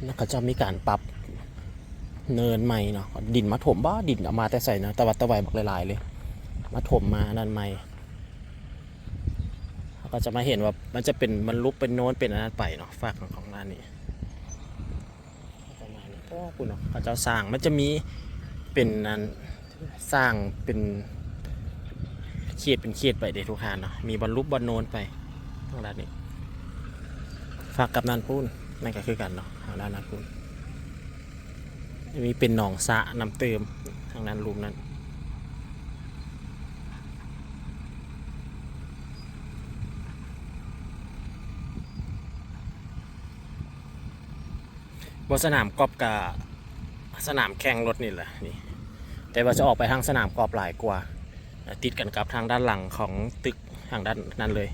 ແລ້ວເຂົາເຈົ້າມີການປັບເນີນໃໝ່ເນາະ ດິນມາຖົມ ບໍ່ ດິນເອົາມາແຕ່ໃສເນາະ ຕະວັດຕະໄວບັກຫຼາຍໆເລີຍ ມາຖົມມາອັນນັ້ນໃໝ່. ເຮົາກໍຈະມາເຫັນວ່າມັນຈະເປັນ ມັນຫຼຸບເປັນໂນນເປັນອັນນັ້ນໄປເນາະ ຟາກຂອງ ຂອງດ້ານນີ້ ປະມານນີ້. ໂອ້ ພຸ້ນເນາະ ເຂົາເຈົ້າສ້າງ ມັນຈະມີເປັນອັນ ສ້າງເປັນເຂດເປັນເຂດໄປເດ້ທຸກທ່ານເນາະ ມີບ່ອນຫຼຸບບ່ອນໂນນໄປທາງດ້ານນີ້ ຟາກກັບນັ້ນພຸ້ນ ນັ້ນກໍຄືກັນເນາະ ທາງດ້ານນັ້ນພຸ້ນ ມີເປັນໜອງສະນ້ຳເຕີມທາງນັ້ນ ລຸ່ມນັ້ນ. ບໍ່ ສະໜາມກອບກະສະໜາມແຂ່ງລົດນີ້ແຫຼະນີ້ ແຕ່ວ່າຈະອອກໄປທາງສະໜາມກອບຫຼາຍກວ່າ ຕິດກັນກັບທາງດ້ານຫຼັງຂອງຕຶກທາງດ້ານນັ້ນເລີຍ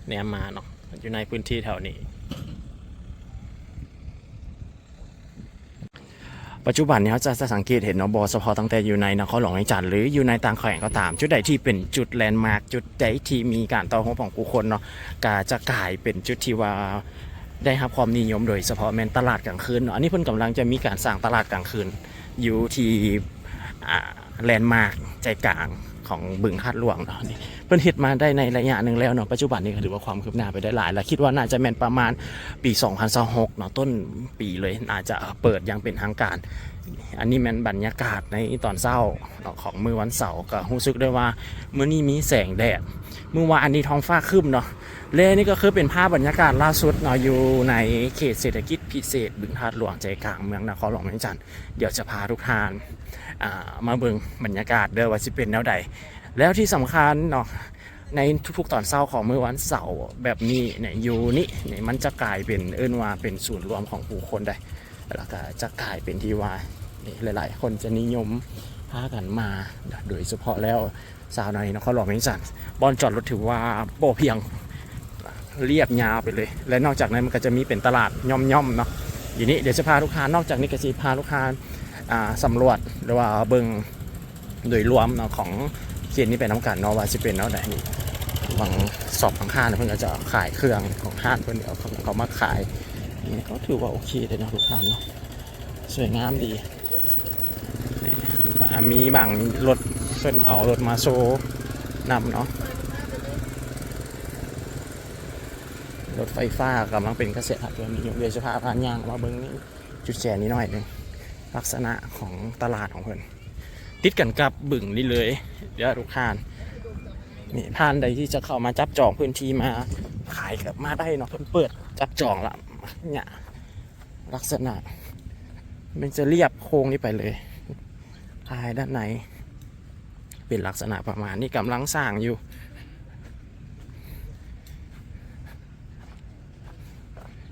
ແນມມາເນາະ ຢູ່ໃນພື້ນທີ່ແຖວນີ້. ປັດຈຸບັນນີ້ເຮົາຈະ ຈະສັງເກດເຫັນເນາະ ບໍ່ສະເພາະຕັ້ງແຕ່ຢູ່ໃນນະຄອນຫຼວງວຽງຈັນ ຫຼື ຢູ່ໃນຕ່າງແຂວງກໍຕາມ ຈຸດໃດທີ່ເປັນຈຸດແລນມາກ ຈຸດໃດທີ່ມີການຕໍ່ຮົບຂອງຜູ້ຄົນເນາະ ກະຈະກາຍເປັນຈຸດທີ່ວ່າໄດ້ຮັບຄວາມນິຍົມ ໂດຍສະເພາະແມ່ນຕະຫຼາດກາງຄືນເນາະ. ອັນນີ້ເພິ່ນກຳລັງຈະມີການສ້າງຕະຫຼາດກາງຄືນຢູ່ທີ່ ອ່າ ແລນມາກໃຈກາງຂອງບຶງທາດຫຼວງເນາະ. ນີ້ເພິ່ນເຮັດມາໄດ້ໃນໄລຍະໜຶ່ງແລ້ວເນາະ ປັດຈຸບັນນີ້ກໍຖືວ່າຄວາມຄືບໜ້າໄປໄດ້ຫຼາຍ ແລະ ຄິດວ່າໜ້າຈະແມ່ນປະມານປີສອງພັນຊາວຫົກເນາະ ຕົ້ນປີເລີຍ ໜ້າຈະເປີດຢ່າງເປັນທາງການ. ອັນນີ້ແມ່ນບັນຍາກາດໃນຕອນເຊົ້າເນາະ ຂອງມື້ວັນເສົາ ກໍຮູ້ສຶກໄດ້ວ່າມື້ນີ້ມີແສງແດດ ມື້ວານນີ້ທ້ອງຟ້າຄຶ້ມເນາະ. ແລະ ນີ້ກໍຄືເປັນພາບບັນຍາກາດລ່າສຸດເນາະ ຢູ່ໃນເຂດເສດຖະກິດພິເສດບຶງທາດຫຼວງ ໃຈກາງເມືອງນະຄອນຫຼວງວຽງຈັນ. ດຽວຈະພາທຸກທ່ານ ອ່າ ມາເບິ່ງບັນຍາກາດເດີວ່າຊິເປັນແນວໃດ. ແລ້ວທີ່ສຳຄັນເນາະ ໃນທຸກໆຕອນເຊົ້າຂອງມື້ວັນເສົາແບບນີ້ນີ້ ຢູ່ນີ້ນີ້ ມັນຈະກາຍເປັນ ເອີ້ນວ່າເປັນສູນລວມຂອງຜູ້ຄົນໄດ໋ ແລ້ວກໍຈະກາຍເປັນທີ່ວ່າ ນີ້ ຫຼາຍໆຄົນຈະນິຍົມພາກັນມາ ໂດຍສະເພາະແລ້ວຊາວໃນນະຄອນຫຼວງວຽງຈັນ ບ່ອນຈອດລົດຖືວ່າບໍ່ພຽງ ລຽບຍາວໄປເລີຍ ແລະ ນອກຈາກນັ້ນມັນກໍຈະມີເປັນຕະຫຼາດຍ່ອມໆເນາະ ຢູ່ນີ້. ດຽວຈະພາທຸກທ່ານ ນອກຈາກນີ້ກໍຊິພາທຸກທ່ານ ອ່າ ສຳຫຼວດ ຫຼືວ່າເບິ່ງໂດຍລວມເນາະ ຂອງເຂດນີ້ໄປນຳກັນເນາະ ວ່າຊິເປັນແນວໃດ. ນີ້ ບາງຊັອບບາງຮ້ານເພິ່ນກໍຈະຂາຍເຄື່ອງຂອງຮ້ານເພິ່ນ ເອົາເຂົ້າມາຂາຍ ນີ້ກໍຖືວ່າໂອເຄເດ້ເນາະທຸກທ່ານເນາະ ສວຍງາມດີ. ນີ້ ມີບາງລົດເພິ່ນເອົາລົດມາໂຊນຳເນາະ ລົດໄຟຟ້າກຳລັງເປັນກະແສຮັບເພິ່ນຢູ່. ດຽວຈະພາທ່ານຍ່າງມາເບິ່ງຈຸດແຈນີ້ໜ້ອຍໜຶ່ງ ລັກສະນະຂອງຕະຫຼາດຂອງເພິ່ນ ຕິດກັນກັບບຶງນີ້ເລີຍເດີທຸກທ່ານ. ນີ້ ທ່ານໃດທີ່ຈະເຂົ້າມາຈັບຈອງພື້ນທີ່ມາຂາຍກໍມາໄດ້ເນາະ ເພິ່ນເປີດຈັບຈອງລະ ເນຍ ລັກສະນະມັນຈະລຽບໂຄ້ງນີ້ໄປເລີຍ ພາຍດ້ານໃນເປັນລັກສະນະປະມານນີ້ ກຳລັງສ້າງຢູ່.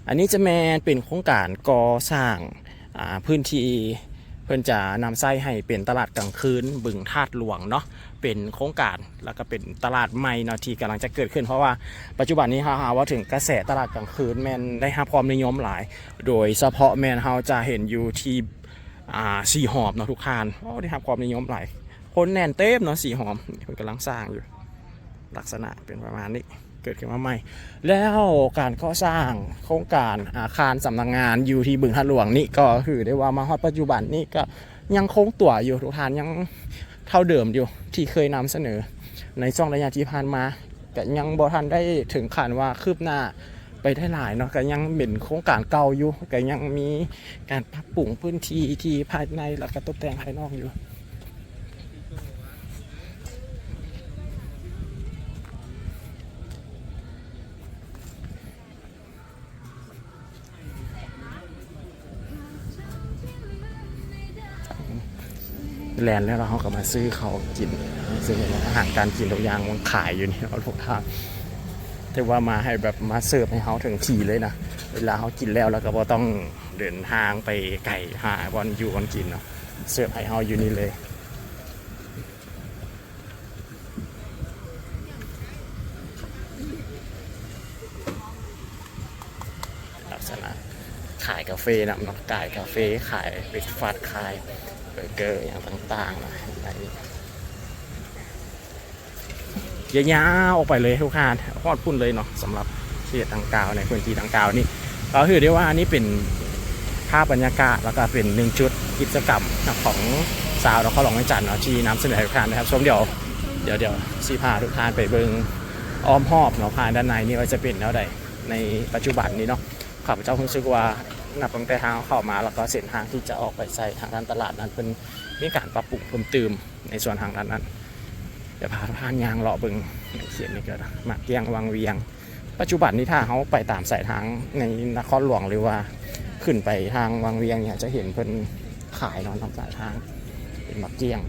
ອັນນີ້ຈະແມ່ນເປັນໂຄງການກໍ່ສ້າງ ອ່າ ພື້ນທີ່ເພິ່ນຈະນຳໃຊ້ໃຫ້ເປັນຕະຫຼາດກາງຄືນບຶງທາດຫຼວງເນາະ ເປັນໂຄງການ ແລ້ວກໍເປັນຕະຫຼາດໃໝ່ເນາະ ທີ່ກຳລັງຈະເກີດຂຶ້ນ ເພາະວ່າປັດຈຸບັນນີ້ ຖ້າຫາກເວົ້າເຖິງກະແສຕະຫຼາດກາງຄືນ ແມ່ນໄດ້ຮັບຄວາມນິຍົມຫຼາຍ ໂດຍສະເພາະແມ່ນເຮົາຈະເຫັນຢູ່ທີ່ ອ່າ ສີຫອມເນາະທຸກທ່ານ ໂອ້ ໄດ້ຮັບຄວາມນິຍົມຫຼາຍ ຄົນແໜ້ນເຕັມເນາະ ສີຫອມ ເພິ່ນກຳລັງສ້າງຢູ່ ລັກສະນະເປັນປະມານນີ້ ເກີດຂຶ້ນມາໃໝ່. ແລ້ວການກໍ່ສ້າງໂຄງການອາຄານສຳນັກງານຢູ່ທີ່ບຶງທາດຫຼວງນີ້ ກໍຖືໄດ້ວ່າມາຮອດປັດຈຸບັນນີ້ ກໍຍັງຄົງຕົວຢູ່ທຸກທ່ານ ຍັງເທົ່າເດີມຢູ່ ທີ່ເຄີຍນຳສະເໜີໃນຊ່ວງໄລຍະທີ່ຜ່ານມາ ກໍຍັງບໍ່ທັນໄດ້ເຖິງຂັ້ນວ່າຄືບໜ້າໄປໄດ້ຫຼາຍເນາະ ກໍຍັງເປັນໂຄງການເກົ່າຢູ່ ກໍຍັງມີການປັບປຸງພື້ນທີ່ທີ່ພາຍໃນ ແລ້ວກໍຕົບແຕ່ງພາຍນອກຢູ່. ແລ່ນແລ້ວ ເຮົາກໍມາຊື້ເຂົ້າກິນ ຊື້ອາຫານການກິນທຸກຢ່າງວາງຂາຍຢູ່ນີ້ເນາະ ທຸກທ່ານ ຖືວ່າມາໃຫ້ແບບມາເສີບໃຫ້ເຮົາເຖິງທີ່ເລີຍນະ ເວລາເຮົາກິນແລ້ວ ແລ້ວກໍບໍ່ຕ້ອງເດີນທາງໄປໄກຫາບ່ອນຢູ່ບ່ອນກິນເນາະ ເສີບໃຫ້ເຮົາຢູ່ນີ້ເລີຍ. ລັກສະນະຂາຍກາເຟນຳເນາະ ຂາຍກາເຟ ຂາຍເບຣກຟາສ ຂາຍເບີເກີ ຫຍັງຕ່າງໆເນາະ ຍາວໆອອກໄປເລີຍທຸກທ່ານ ຮອດພຸ້ນເລີຍເນາະ. ສຳລັບເຂດດັ່ງກ່າວ ໃນພື້ນທີ່ດັ່ງກ່າວນີ້ ກໍຖືໄດ້ວ່ານີ້ເປັນ ພາບບັນຍາກາດ ແລ້ວກໍເປັນໜຶ່ງຈຸດກິດຈະກຳຂອງຊາວນະຄອນຫຼວງວຽງຈັນເນາະ ທີ່ນຳສະເໜີໃຫ້ທຸກທ່ານໄດ້ຮັບຊົມ. ດຽວ ດຽວ ດຽວຊິພາທຸກທ່ານໄປເບິ່ງອ້ອມຮອບເນາະ ພາຍດ້ານໃນນີ້ວ່າຈະເປັນແນວໃດໃນປັດຈຸບັນນີ້ເນາະ. ຂ້າພະເຈົ້າຮູ້ສຶກວ່ານັບຕັ້ງແຕ່ທາງເຂົ້າມາ ແລ້ວກໍເສັ້ນທາງທີ່ຈະອອກໄປໃສ່ທາງດ້ານຕະຫຼາດນັ້ນ ເພິ່ນມີການປັບປຸງເພີ່ມຕື່ມໃນສ່ວນທາງດ້ານນັ້ນ. ດຽວພາທ່ານຍ່າງເລາະເບິ່ງໃນເຂດນີ້ກໍໝາກກ້ຽງວັງວຽງ. ປັດຈຸບັນນີ້ຖ້າເຮົາໄປຕາມສາຍທາງໃນນະຄອນຫຼວງ ຫຼືວ່າຂຶ້ນໄປທາງວັງວຽງນີ້ ຈະເຫັນເພິ່ນຂາຍເນາະ ຕາມສາຍທາງເປັນໝາກກ້ຽງ.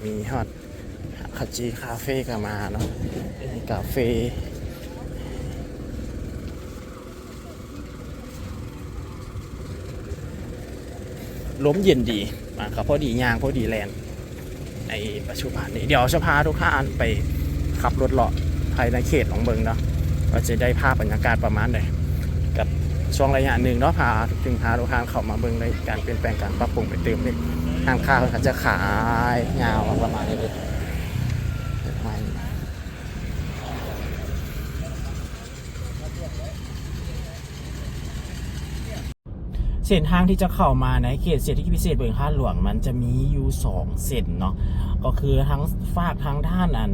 ມີຮອດຄາຈິຄາເຟກໍມາເນາະ ກາເຟ ລົມເຢັນດີ ມາກໍພໍດີຍ່າງ ພໍດີແລ່ນ ໃນປັດຈຸບັນນີ້. ດຽວຈະພາທຸກທ່ານໄປຂັບລົດເລາະພາຍໃນເຂດລອງເບິ່ງເນາະ ວ່າຈະໄດ້ພາບບັນຍາກາດປະມານໃດ ກັບຊ່ວງໄລຍະໜຶ່ງເນາະ ພາ ຈຶ່ງພາທຸກທ່ານເຂົ້າມາເບິ່ງໃນການປ່ຽນແປງ ການປັບປຸງໄປຕື່ມນີ້. ຮ້ານຄ້າເພິ່ນກໍຈະຂາຍຍາວປະມານນີ້ເລີຍ. ເສັ້ນທາງທີ່ຈະເຂົ້າມາໃນເຂດເສດຖະກິດພິເສດບຶງທາດຫຼວງ ມັນຈະມີຢູ່ສອງເສັ້ນເນາະ ກໍຄືທາງຟາກທາງດ້ານອັນ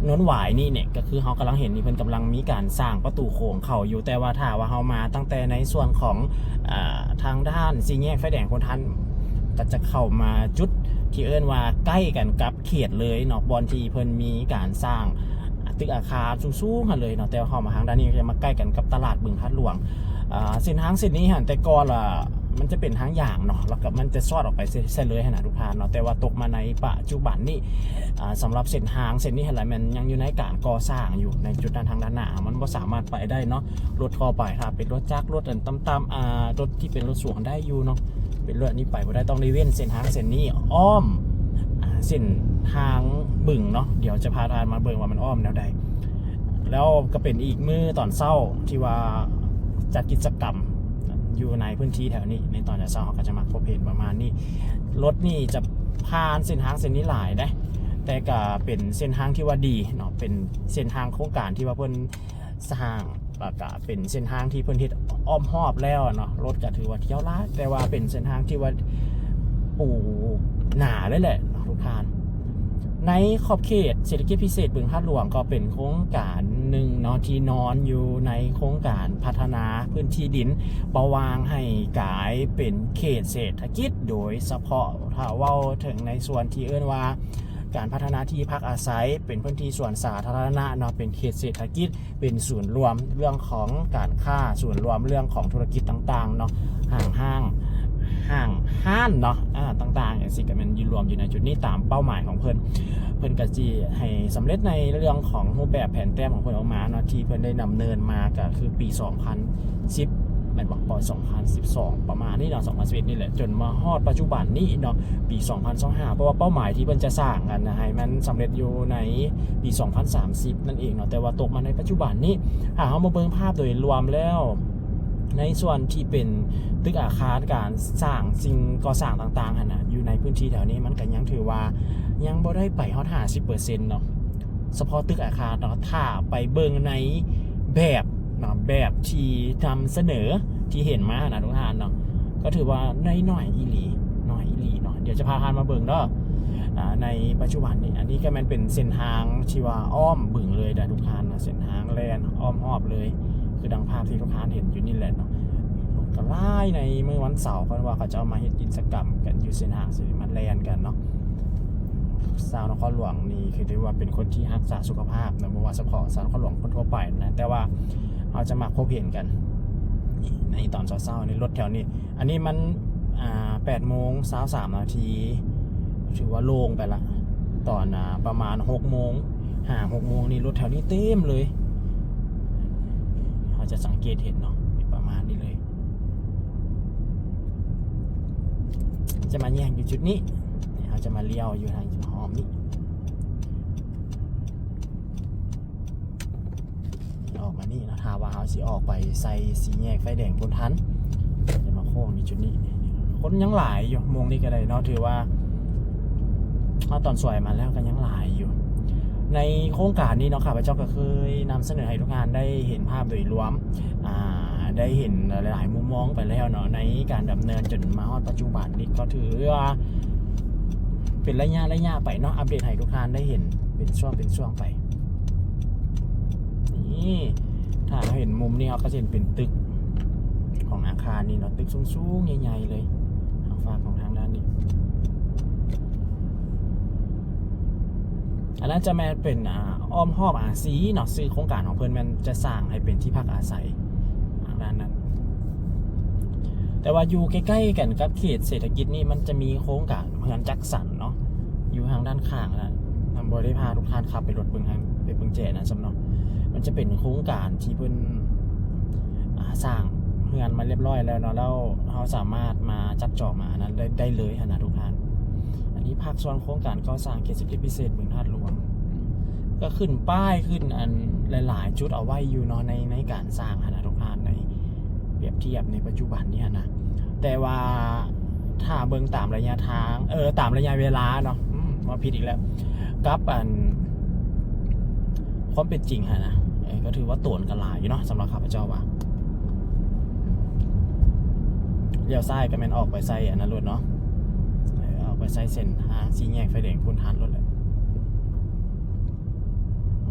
ໂນນຫວາຍນີ້ເນຍ ກໍຄືເຮົາກຳລັງເຫັນນີ້ ເພິ່ນກຳລັງມີການສ້າງປະຕູໂຂງເຂົ້າຢູ່. ແຕ່ວ່າຖ້າວ່າເຮົາມາຕັ້ງແຕ່ໃນສ່ວນຂອງ ອາ ທາງດ້ານສີ່ແຍກໄຟແດງໂພນທັນ ກໍຈະເຂົ້າມາຈຸດທີ່ເອີ້ນວ່າໃກ້ກັນກັບເຂດເລີຍເນາະ ບ່ອນທີ່ເພິ່ນມີການສ້າງຕຶກອາຄານສູງໆຫັ້ນເລີຍເນາະ. ແຕ່ວ່າເຂົ້າມາທາງດ້ານນີ້ ກໍຈະມາໃກ້ກັນກັບຕະຫຼາດບຶງທາດຫຼວງ. ອາ ເສັ້ນທາງເສັ້ນນີ້ຫັ້ນ ແຕ່ກ່ອນລະມັນຈະເປັນທາງຢາງເນາະ ແລ້ວກໍມັນຈະຊອດອອກໄປເສຍເລີຍຫັ້ນນະທຸກທ່ານເນາະ. ແຕ່ວ່າຕົກມາໃນປັດຈຸບັນນີ້ ອາ ສຳລັບເສັ້ນທາງເສັ້ນນີ້ຫັ້ນລະ ແມ່ນຍັງຢູ່ໃນການກໍ່ສ້າງຢູ່ ໃນຈຸດນັ້ນ ທາງດ້ານໜ້າມັນບໍ່ສາມາດໄປໄດ້ເນາະ. ລົດທົ່ວໄປ ຖ້າເປັນລົດຈັກ ລົດອັນຕ່ຳໆ ອາ ລົດທີ່ເປັນລົດສູງໄດ້ຢູ່ເນາະ ເປັນລົດນີ້ໄປບໍ່ໄດ້ ຕ້ອງໄດ້ເວັ້ນເສັ້ນທາງເສັ້ນນີ້ອ້ອມ ອາ ເສັ້ນທາງບຶງເນາະ. ດຽວຈະພາທ່ານມາເບິ່ງວ່າມັນອ້ອມແນວໃດ. ແລ້ວກໍເປັນອີກມື້ຕອນເຊົ້າທີ່ວ່າຈັດກິດຈະກຳຢູ່ໃນພື້ນທີ່ແຖວນີ້ ໃນຕອນເຊົ້າເຮົາກໍຈະມາພົບເຫັນປະມານນີ້. ລົດນີ້ຈະຜ່ານເສັ້ນທາງເສັ້ນນີ້ຫຼາຍເດ້ ແຕ່ກໍເປັນເສັ້ນທາງທີ່ວ່າດີເນາະ ເປັນເສັ້ນທາງໂຄງການທີ່ວ່າເພິ່ນ ສ້າງ ແລ້ວກະເປັນເສັ້ນທາງທີ່ເພິ່ນເຮັດອ້ອມຮອບແລ້ວເນາະ ລົດກະຖືວ່າທ່ຽວຫຼາຍ ແຕ່ວ່າເປັນເສັ້ນທາງທີ່ວ່າປູໜາເລີຍແຫຼະເນາະທຸກທ່ານ. ໃນຂອບເຂດເສດຖະກິດພິເສດບຶງທາດຫຼວງ ກໍເປັນໂຄງການໜຶ່ງເນາະ ທີ່ນອນຢູ່ໃນໂຄງການພັດທະນາພື້ນທີ່ດິນ ເປົ່າວາງໃຫ້ກາຍເປັນເຂດເສດຖະກິດ ໂດຍສະເພາະຖ້າເວົ້າເຖິງໃນສ່ວນທີ່ເອີ້ນວ່າ ການພັດທະນາທີ່ພັກອາໄສ ເປັນພື້ນທີ່ສວນສາທາລະນະເນາະ ເປັນເຂດເສດຖະກິດ ເປັນສູນລວມເລື່ອງຂອງການຄ້າ ສູນລວມເລື່ອງຂອງທຸລະກິດຕ່າງໆເນາະ ຫ້າງຮ້ານ ຫ້າງຮ້ານເນາະ ອາ ຕ່າງໆຈັ່ງຊີ້ ກໍແມ່ນຢູ່ລວມຢູ່ໃນຈຸດນີ້ຕາມເປົ້າໝາຍຂອງເພິ່ນ. ເພິ່ນກໍຊິໃຫ້ສຳເລັດໃນເລື່ອງຂອງຮູບແບບແຜນແຕ້ມຂອງເພິ່ນອອກມາເນາະ ທີ່ເພິ່ນໄດ້ດຳເນີນມາກໍຄືປີສອງພັນສິບ ແມ່ນບໍ່? ສອງພັນສິບສອງ ປະມານນີ້ເນາະ ສອງພັນສິບເອັດນີ້ແຫຼະ ຈົນມາຮອດປັດຈຸບັນນີ້ເນາະ ປີສອງພັນຊາວຫ້າ ເພາະວ່າເປົ້າໝາຍທີ່ເພິ່ນຈະສ້າງອັນໃຫ້ມັນສຳເລັດຢູ່ໃນປີສອງພັນສາມສິບນັ້ນເອງເນາະ ແຕ່ວ່າຕົກມາໃນປັດຈຸບັນນີ້ ຖ້າເຮົາມາເບິ່ງພາບໂດຍລວມແລ້ວ ໃນສ່ວນທີ່ເປັນຕຶກອາຄານ ການສ້າງສິ່ງກໍ່ສ້າງຕ່າງໆຫັ້ນນະ ຢູ່ໃນພື້ນທີ່ແຖວນີ້ມັນກໍຍັງຖືວ່າຍັງບໍ່ໄດ້ໄປຮອດຫ້າສິບເປີເຊັນເນາະ ສະເພາະຕຶກອາຄານເນາະ ຖ້າໄປເບິ່ງໃນແບບເນາະ ແບບທີ່ນຳສະເໜີທີ່ເຫັນມານະທຸກທ່ານເນາະ ກໍຖືວ່າໜ້ອຍໆອີ່ຫຼີ ໜ້ອຍອີ່ຫຼີເນາະ. ດຽວຈະພາທ່ານມາເບິ່ງເດີ ອາ ໃນປັດຈຸບັນນີ້ ອັນນີ້ກໍແມ່ນເປັນເສັ້ນທາງທີ່ວ່າອ້ອມບຶງເລີຍເດີທຸກທ່ານເນາະ ເສັ້ນທາງແລ່ນອ້ອມຮອບເລີຍ ຄືດັ່ງພາບທີ່ທຸກທ່ານເຫັນຢູ່ນີ້ແຫຼະເນາະ. ລົດກໍຫຼາຍໃນມື້ວັນເສົາ ເພາະວ່າເຂົາເຈົ້າມາເຮັດກິດຈະກຳກັນຢູ່ເສັ້ນທາງເສັ້ນນີ້ ມາແລ່ນກັນເນາະ. ຊາວນະຄອນຫຼວງນີ້ຄືຖືວ່າເປັນຄົນທີ່ຮັກສາສຸຂະພາບເນາະ ບໍ່ວ່າສະເພາະຊາວນະຄອນຫຼວງຄົນທົ່ວໄປນະ ແຕ່ວ່າເຮົາຈະມັກພົບເຫັນກັນໃນຕອນເຊົ້າໆ ໃນລົດແຖວນີ້. ອັນນີ້ມັນ ອ່າ ແປດໂມງຊາວສາມນາທີ ຖືວ່າໂລ່ງໄປລະ. ຕອນ ອ່າ ປະມານຫົກໂມງ ຫ້າຫົກໂມງນີ້ ລົດແຖວນີ້ເຕັມເລີຍ ເຮົາຈະສັງເກດເຫັນເນາະ ປະມານນີ້ເລີຍ. ຈະມາແຍກຢູ່ຈຸດນີ້ ເຮົາຈະມາລ້ຽວຢູ່ທາງອ້ອມນີ້ ອອກມານີ້ເນາະ. ຖ້າວ່າເຮົາຊິອອກໄປໃສ່ສີ່ແຍກໄຟແດງໂພນທັນ ໂມງນີ້ ຈຸດນີ້ ຄົນຍັງຫຼາຍຢູ່ ໂມງນີ້ກໍໄດ້ເນາະ ຖືວ່າມາຕອນສວຍມາແລ້ວກໍຍັງຫຼາຍຢູ່. ໃນໂຄງການນີ້ເນາະ ຂ້າພະເຈົ້າກໍເຄີຍນຳສະເໜີໃຫ້ທຸກທ່ານໄດ້ເຫັນພາບໂດຍລວມ ອ່າ ໄດ້ເຫັນຫຼາຍໆມຸມມອງໄປແລ້ວເນາະ ໃນການດຳເນີນຈົນມາຮອດປັດຈຸບັນນີ້ ກໍຖືວ່າເປັນໄລຍະໆໄປເນາະ ອັບເດດໃຫ້ທຸກທ່ານໄດ້ເຫັນເປັນຊ່ວງເປັນຊ່ວງໄປ. ນີ້ ຖ້າເຮົາເຫັນມຸມນີ້ ເຮົາກໍຈະເຫັນເປັນຕຶກຂອງອາຄານນີ້ເນາະ ຕຶກສູງໆໃຫຍ່ໆເລີຍ ທາງຟາກຂອງທາງດ້ານນີ້. ອັນນັ້ນຈະແມ່ນເປັນ ອ່າ ອ້ອມຮອບອາຊີເນາະ ຊື່ໂຄງການຂອງເພິ່ນແມ່ນຈະສ້າງໃຫ້ເປັນທີ່ພັກອາໄສທາງດ້ານນັ້ນ. ແຕ່ວ່າຢູ່ໃກ້ໆກັນກັບເຂດເສດຖະກິດນີ້ ມັນຈະມີໂຄງການເຮືອນຈັດສັນເນາະ ຢູ່ທາງດ້ານຂ້າງຫັ້ນນະ ນຳ ບໍ່ໄດ້ພາທຸກທ່ານຂັບໄປລົດເບິ່ງ ໄປເບິ່ງແຈນັ້ນຊ້ຳເນາະ. ມັນຈະເປັນໂຄງການທີ່ເພິ່ນ ອ່າ ສ້າງເຮືອນມາຮຽບຮ້ອຍແລ້ວເນາະ ແລ້ວເຮົາສາມາດມາຈັບຈອງມາອັນນັ້ນໄດ້ ໄດ້ເລີຍຫັ້ນນະທຸກທ່ານ. ອັນນີ້ພາກສ່ວນໂຄງການກໍ່ສ້າງເຂດເສດຖະກິດພິເສດບຶງທາດຫຼວງ ກໍຂຶ້ນປ້າຍ ຂຶ້ນອັນຫຼາຍໆຈຸດເອົາໄວ້ຢູ່ເນາະ ໃນ ໃນການສ້າງຫັ້ນນະທຸກທ່ານ ໃນ ປຽບທຽບໃນປັດຈຸບັນນີ້ຫັ້ນນະ. ແຕ່ວ່າຖ້າເບິ່ງຕາມໄລຍະທາງ ເອີ ຕາມໄລຍະເວລາເນາະ ອືມ ເວົ້າຜິດອີກແລ້ວ ກັບອັນ ຄວາມເປັນຈິງຫັ້ນນະ ເອີ ກໍຖືວ່າໂຕນກັນຫຼາຍຢູ່ເນາະ ສຳລັບຂ້າພະເຈົ້າວ່າ. ລ້ຽວຊ້າຍກໍແມ່ນອອກໄປໃສ່ອັນນັ້ນໂລດເນາະ ເອີ ອອກໄປໃສ່ເສັ້ນທາງສີ່ແຍກໄຟແດງພຸ້ນທັນໂລດແຫຼະ.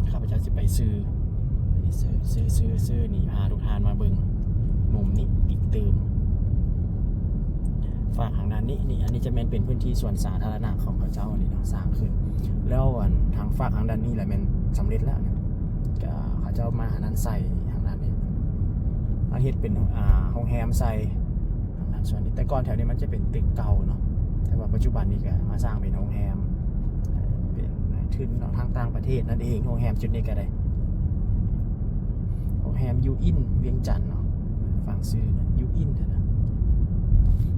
ຂ້າພະເຈົ້າຊິໄປຊື້ ຊື້ ຊື້ ຊື້ ນີ້ ພາທຸກທ່ານມາເບິ່ງມຸມນີ້ອີກຕື່ມ ຟາກທາງດ້ານນີ້ ນີ້ ອັນນີ້ຈະແມ່ນເປັນພື້ນທີ່ສວນສາທາລະນະຂອງເຂົາເຈົ້ານີ້ເນາະ ສ້າງຂຶ້ນ ແລ້ວອັນທາງຟາກທາງດ້ານນີ້ລະແມ່ນສຳເລັດແລ້ວນະ ກະເຂົາເຈົ້າມາອັນນັ້ນໃສ່ທາງດ້ານນີ້ ມາເຮັດເປັນ ອ່າ ໂຮງແຮມໃສ່ ທາງດ້ານສ່ວນນີ້ ແຕ່ກ່ອນແຖວນີ້ມັນຈະເປັນຕຶກເກົ່າເນາະ ແຕ່ວ່າປັດຈຸບັນນີ້ກໍມາສ້າງເປັນໂຮງແຮມ ເປັນນາຍທຶນເນາະ ທາງຕ່າງປະເທດນັ້ນເອງ. ໂຮງແຮມຈຸດນີ້ກໍໄດ້ ໂຮງແຮມຢູອິນວຽງຈັນເນາະ ຟັງຊື່ນະ ຢູອິນຫັ້ນນະ.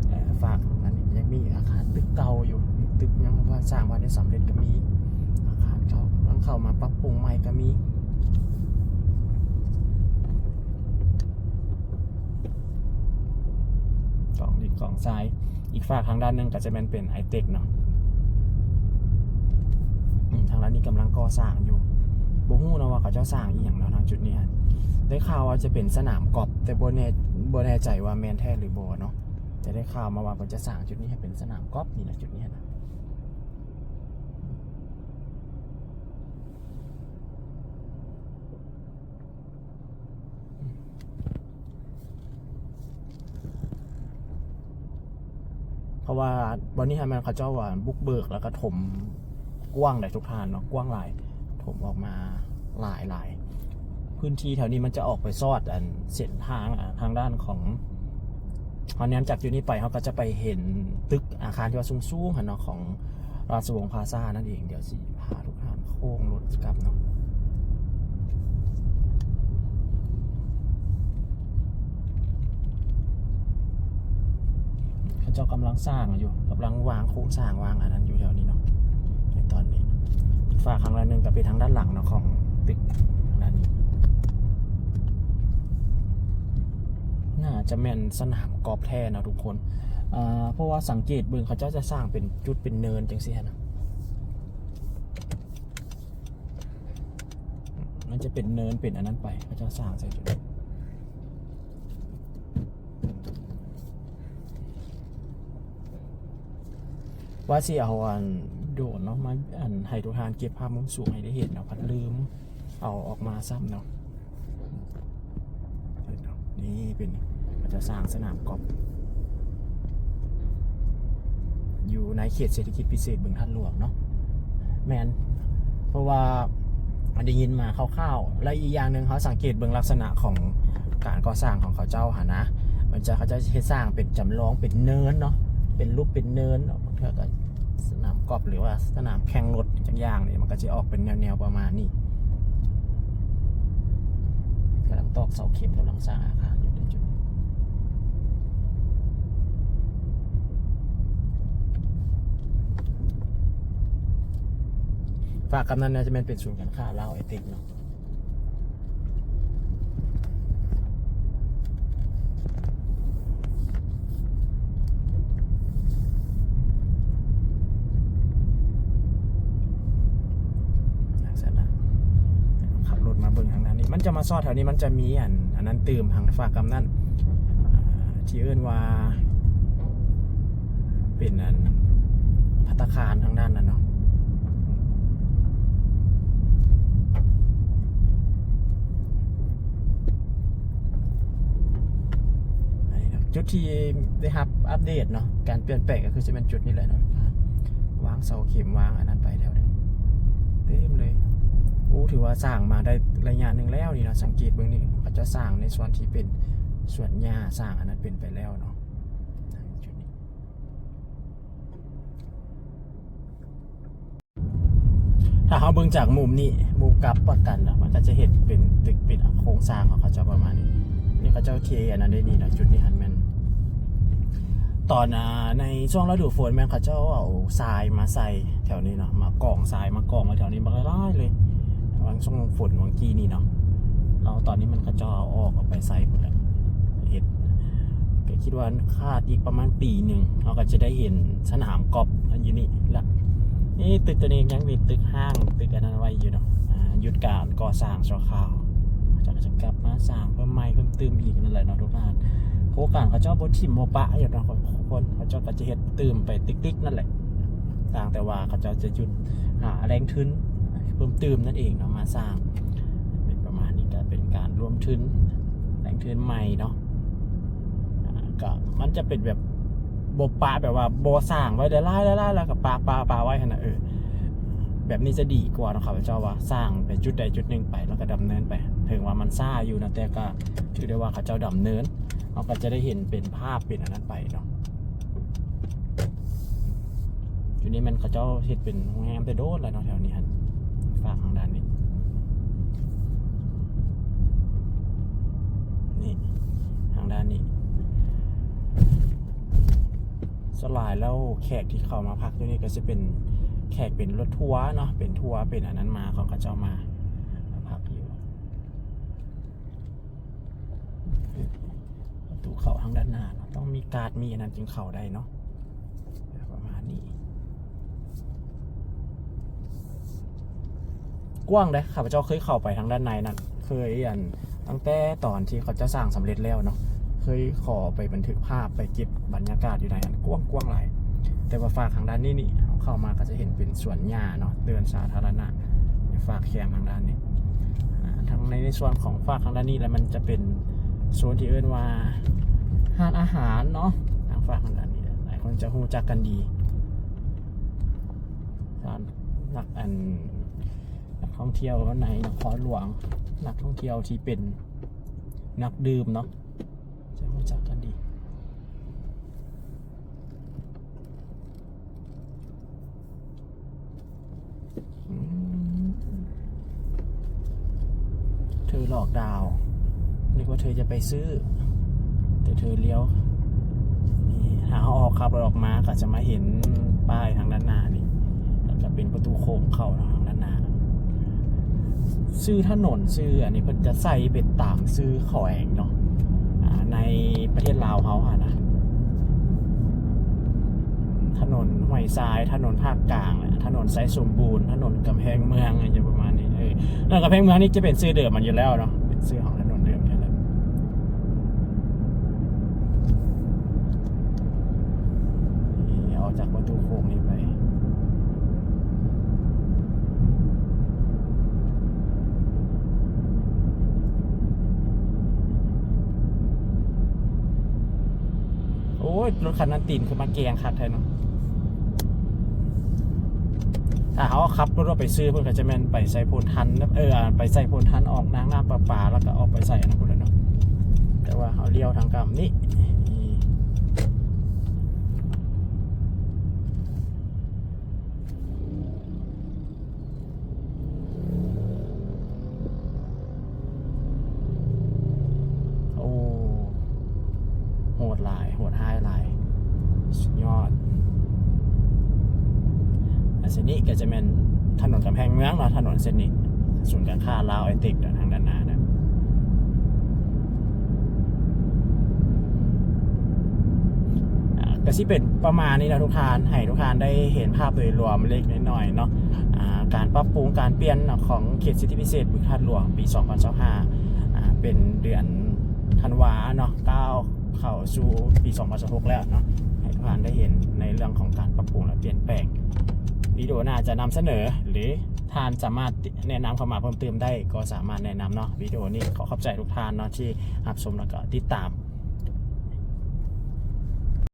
ເອີ ຟາກນັ້ນຍັງມີອາຄານຕຶກເກົ່າຢູ່ ຕຶກຍັງບໍ່ທັນສ້າງ ບໍ່ທັນໄດ້ສຳເລັດກໍມີ ອາຄານເກົ່າ ກຳລັງເຂົ້າມາປັບປຸງໃໝ່ກໍມີ. ກອງດິນກອງຊາຍ ອີກຟາກທາງດ້ານໜຶ່ງກໍຈະແມ່ນເປັນໄອເຕັກເນາະ ອືມ ທາງດ້ານນີ້ກຳລັງກໍ່ສ້າງຢູ່ ບໍ່ຮູ້ເນາະວ່າເຂົາເຈົ້າສ້າງອີ່ຫຍັງເນາະ ທາງຈຸດນີ້. ໄດ້ຂ່າວວ່າຈະເປັນສະໜາມກອບ ແຕ່ບໍ່ແນ່ ບໍ່ແນ່ໃຈວ່າແມ່ນແທ້ຫຼືບໍ່ເນາະ ແຕ່ໄດ້ຂ່າວມາວ່າເພິ່ນຈະສ້າງຈຸດນີ້ໃຫ້ເປັນສະໜາມກອບນີ້ນະ ຈຸດນີ້ນະ. ເພາະວ່າບ່ອນນີ້ຫັ້ນແມ່ນເຂົາເຈົ້າ ອ່າ ບຸກເບີກ ແລ້ວກໍຖົມກວ້າງໄດ໋ທຸກທ່ານເນາະ ກວ້າງຫຼາຍ ຖົມອອກມາຫຼາຍໆ. ພື້ນທີ່ແຖວນີ້ມັນຈະອອກໄປຊອດ ອັນ ເສັ້ນທາງ ອ່າ ທາງດ້ານຂອງ ເຮົາແນມຈາກຈຸດນີ້ໄປ ເຮົາກໍຈະໄປເຫັນຕຶກອາຄານທີ່ວ່າສູງໆຫັ້ນເນາະ ຂອງ ລາຊະວົງພາຊານັ້ນເອງ. ດຽວຊິພາທຸກທ່ານໂຄ້ງລົດກັບເນາະ ເຂົາເຈົ້າກຳລັງສ້າງຢູ່ ກຳລັງວາງໂຄງສ້າງ ວາງອັນນັ້ນຢູ່ແຖວນີ້ເນາະ ໃນຕອນນີ້. ຝາກຂ້າງລະໜຶ່ງກໍເປັນທາງດ້ານຫຼັງເນາະ ຂອງຕຶກດ້ານນີ້ ໜ້າຈະແມ່ນສະໜາມກອບແທ້ເນາະທຸກຄົນ ເພາະວ່າສັງເກດເບິ່ງ ເຂົາເຈົ້າຈະສ້າງເປັນຈຸດເປັນເນີນຈັ່ງຊີ້ຫັ້ນນະ ມັນຈະເປັນເນີນເປັນອັນນັ້ນໄປ ເຂົາເຈົ້າສ້າງໃສ່ຈຸດ ວ່າຊິເອົາອັນໂດຣນເນາະ ມາອັນໃຫ້ທຸກທ່ານເກັບພາບມຸມສູງໃຫ້ໄດ້ເຫັນເນາະ ພັດລືມ ເອົາອອກມາຊ້ຳເນາະ. ນີ້ເປັນ ເຂົາຈະສ້າງສະໜາມກອບ ຢູ່ໃນເຂດເສດຖະກິດພິເສດບຶງທາດຫຼວງເນາະ ແມ່ນ ເພາະວ່າໄດ້ຍິນມາຄ່າວໆ ແລະ ອີກຢ່າງໜຶ່ງ ເຮົາສັງເກດເບິ່ງລັກສະນະຂອງການກໍ່ສ້າງຂອງເຂົາເຈົ້າຫັ້ນນະ ມັນຈະ ເຂົາເຈົ້າເຮັດສ້າງເປັນຈຳລອງເປັນເນີນເນາະ ເປັນຮູບເປັນເນີນເນາະ ບາງເທື່ອກໍ ສະໜາມກອບ ຫຼືວ່າສະໜາມແຂ່ງລົດຈັກຢ່າງນີ້ ມັນກໍຊິອອກເປັນແນວໆປະມານນີ້. ກຳລັງຕອກເສົາເຂັມ ກຳລັງສ້າງອາຄານຢູ່ໃນຈຸດ ຝາກກຳນັ້ນໜ້າຈະແມ່ນເປັນສູນການຄ້າລາວໄອເຕັກເນາະ. ເ ມາຊອດແຖວນີ້ມັນຈະມີອັນ ອັນນັ້ນຕື່ມທາງຟາກກຳນັ້ນ ອ່າ ທີ່ເອີ້ນວ່າເປັນອັນ ພັດຕາຄານທາງດ້ານນັ້ນເນາະ. ອັນນີ້ເນາະ ຈຸດທີ່ໄດ້ຮັບອັບເດດເນາະ ການປ່ຽນແປງກໍຄືຈະແມ່ນຈຸດນີ້ແຫຼະເນາະ ວາງເສົາເຂັມ ວາງອັນນັ້ນໄປແຖວນີ້ເຕັມເລີຍ. ໂອ້ ຖືວ່າສ້າງມາໄດ້ໄລຍະໜຶ່ງແລ້ວນີ້ເນາະ. ສັງເກດເບິ່ງນີ້ ເຂົາເຈົ້າສ້າງໃນສ່ວນທີ່ເປັນສວນຫຍ້າ ສ້າງອັນນັ້ນເປັນໄປແລ້ວເນາະ ຈຸດນີ້. ຖ້າເຮົາເບິ່ງຈາກມຸມນີ້ ມຸມກັບປະກັນນະ ມັນກໍຈະເຫັນເປັນຕຶກ ເປັນໂຄງສ້າງຂອງເຂົາເຈົ້າປະມານນີ້. ນີ້ເຂົາເຈົ້າເທອັນນັ້ນໄດ້ນີ້ນະ ຈຸດນີ້ຫັ້ນແມ່ນ ຕອນ ອ່າ ໃນຊ່ວງລະດູຝົນແມ່ນເຂົາເຈົ້າເອົາຊາຍມາໃສ່ແຖວນີ້ເນາະ ມາກອງຊາຍ ມາກອງໄວ້ແຖວນີ້ບັກຫຼາຍໆເລີຍ ຫວ່າງຊ່ວງຝົນຫວ່າງກີ້ນີ້ເນາະ. ແລ້ວຕອນນີ້ມັນ ເຂົາເຈົ້າເອົາອອກ ເອົາໄປໃສ່ພຸ້ນແຫຼະ ເຮັດ ກໍຄິດວ່າຂາດອີກປະມານປີໜຶ່ງ ເຮົາກໍຈະໄດ້ເຫັນສະໜາມກອບຢູ່ນີ້ລະ. ນີ້ຕຶກຕົວນີ້ຍັງມີຕຶກຮ້າງ ຕຶກອັນນັ້ນໄວ້ຢູ່ເນາະ ອ່າ ຢຸດການກໍ່ສ້າງຊົ່ວຄາວ ເຂົາເຈົ້າກໍຈະກັບມາສ້າງເພີ່ມໃໝ່ເພີ່ມຕື່ມອີກນັ້ນແຫຼະເນາະທຸກທ່ານ. ໂຄງການເຂົາເຈົ້າບໍ່ຖິ້ມບໍ່ປະຢູ່ເນາະທຸກຄົນ ເຂົາເຈົ້າກໍຈະເຮັດຕື່ມໄປຕິກໆນັ້ນແຫຼະ ຕ່າງແຕ່ວ່າເຂົາເຈົ້າຈະຢຸດຫາແຫຼ່ງທຶນເພີ່ມຕື່ມນັ້ນເອງເນາະ ມາສ້າງ ເປັນປະມານນີ້ ກໍເປັນການລວມທຶນ ແຫຼ່ງທຶນໃໝ່ເນາະ. ອ່າ ກໍມັນຈະເປັນແບບບໍ່ປະ ແບບວ່າບໍ່ສ້າງໄວ້ຫຼາຍໆ ແລ້ວກໍປະ ປະ ປະໄວ້ຫັ້ນນະ ເອີ ແບບນີ້ຈະດີກວ່າເນາະ. ຂ້າພະເຈົ້າວ່າສ້າງໄປຈຸດໃດຈຸດໜຶ່ງໄປ ແລ້ວກໍດຳເນີນໄປ ເຖິງວ່າມັນຊ້າຢູ່ນະ ແຕ່ກໍຖືໄດ້ວ່າເຂົາເຈົ້າດຳເນີນ ເຮົາກໍຈະໄດ້ເຫັນເປັນພາບເປັນອັນນັ້ນໄປເນາະ. ຢູ່ນີ້ແມ່ນເຂົາເຈົ້າເຮັດເປັນໂຮງແຮມແຕ່ໂດນແລ້ວເນາະ ແຖວນີ້ຫັ້ນ ຟາກທາງດ້ານນີ້ ນີ້ ທາງດ້ານນີ້ ສ່ວນຫຼາຍແລ້ວແຂກທີ່ເຂົ້າມາພັກຢູ່ນີ້ກໍຊິເປັນແຂກເປັນລົດທົວເນາະ ເປັນທົວເປັນອັນນັ້ນມາ ເຂົາກໍເຈົ້າມາ ມາພັກຢູ່. ປະຕູເຂົ້າທາງດ້ານໜ້າເນາະ ຕ້ອງມີກາດມີອັນນັ້ນຈຶ່ງເຂົ້າໄດ້ເນາະ ປະມານນີ້. ກວ້າງເດ້ ຂ້າພະເຈົ້າເຄີຍເຂົ້າໄປທາງດ້ານໃນນັ້ນ ເຄີຍ ອັນ ຕັ້ງແຕ່ຕອນທີ່ເຂົາເຈົ້າສ້າງສຳເລັດແລ້ວເນາະ ເຄີຍຂໍໄປບັນທຶກພາບ ໄປເກັບບັນຍາກາດຢູ່ໃນນັ້ນ ກວ້າງໆຫຼາຍ. ແຕ່ວ່າຟາກທາງດ້ານນີ້ນີ້ ເຮົາເຂົ້າມາກໍຈະເຫັນເປັນສວນຫຍ້າເນາະ ເດີ່ນສາທາລະນະ ຢູ່ຟາກແຄມທາງດ້ານນີ້. ອ່າ ທາງໃນ ໃນສ່ວນຂອງຟາກທາງດ້ານນີ້ລະ ມັນຈະເປັນໂຊນທີ່ເອີ້ນວ່າຮ້ານອາຫານເນາະ ທາງຟາກທາງດ້ານນີ້ ຫຼາຍຄົນຈະຮູ້ຈັກກັນດີ. ສຳລັບ ອັນ ນັກທ່ອງທ່ຽວໃນນະຄອນຫຼວງ ນັກທ່ອງທ່ຽວທີ່ເປັນນັກດື່ມເນາະ ຈະຮູ້ຈັກກັນດີ. ອືມ ເທີຫຼອກດາວ ນຶກວ່າເທີຈະໄປຊື້ ແຕ່ເທີລ້ຽວ. ນີ້ ຖ້າເຮົາອອກ ຂັບລົດອອກມາ ກໍຈະມາເຫັນປ້າຍທາງດ້ານໜ້ານີ້ ແລ້ວກໍເປັນປະຕູໂຄ້ງເຂົ້າເນາະ ທາງດ້ານໜ້າ. ຊື່ຖະໜົນ ຊື່ອັນນີ້ ເພິ່ນຈະໃສ່ເປັນຕາມຊື່ແຂວງເນາະ ອ່າ ໃນປະເທດລາວເຮົາຫັ້ນນະ ຖະໜົນຫ້ວຍຊາຍ ຖະໜົນພາກກາງ ຖະໜົນໄຊສົມບູນ ຖະໜົນກຳແພງເມືອງ ຫຍັງປະມານນີ້. ເອີ ຖະໜົນກຳແພງເມືອງນີ້ຈະເປັນຊື່ເດີມມັນຢູ່ແລ້ວເນາະ ເປັນຊື່ຂອງຖະໜົນເດີມຫັ້ນແຫຼະ. ນີ້ ອອກຈາກປະຕູໂຄ້ງນີ້ໄປ ໂອ້ຍ ລົດຄັນນັ້ນຕີນຄືມາແກງຄັກແທ້ເນາະ. ຖ້າເຮົາຂັບລົດອອກໄປຊື່ ເພິ່ນກໍຈະແມ່ນໄປໄຊໂພນທັນ ເອີ ໄປໄຊໂພນທັນ ອອກນາງນ້ຳປະປາ ແລ້ວກໍອອກໄປໄຊອັນນັ້ນພຸ້ນແຫຼະເນາະ. ແຕ່ວ່າເຮົາລ້ຽວທາງກ້ຳນີ້ ໂອ້ ໂຫດຫຼາຍ ໂຫດຮ້າຍຫຼາຍ ສຸດຍອດ. ອັນເສັ້ນນີ້ກໍຈະແມ່ນຖະໜົນກຳແພງເມືອງເນາະ ຖະໜົນເສັ້ນນີ້ ສູນການຄ້າລາວໄອເຕັກ ທາງດ້ານໜ້ານະ. ອ່າ ກໍຊິເປັນປະມານນີ້ເນາະທຸກທ່ານ ໃຫ້ທຸກທ່ານໄດ້ເຫັນພາບໂດຍລວມເລັກໆນ້ອຍໆເນາະ ອ່າ ການປັບປຸງການປ່ຽນເນາະ ຂອງເຂດສິດທິພິເສດບຶງທາດຫຼວງປີສອງພັນຊາວຫ້າ ເປັນເດືອນທັນວາເນາະ ກ້າວເຂົ້າສູ່ປີສອງພັນຊາວຫົກແລ້ວເນາະ ໃຫ້ທ່ານໄດ້ເຫັນໃນເລື່ອງຂອງການປັບປຸງ ແລະ ປ່ຽນແປງ. ວິດີໂອໜ້າຈະນຳສະເໜີ ຫຼື ທ່ານສາມາດແນະນຳເຂົ້າມາເພີ່ມເຕີມໄດ້ ກໍສາມາດແນະນຳເນາະ. ວິດີໂອນີ້ຂໍຂອບໃຈທຸກທ່ານເນາະ ທີ່ຮັບຊົມ ແລ້ວກໍຕິດຕາມ.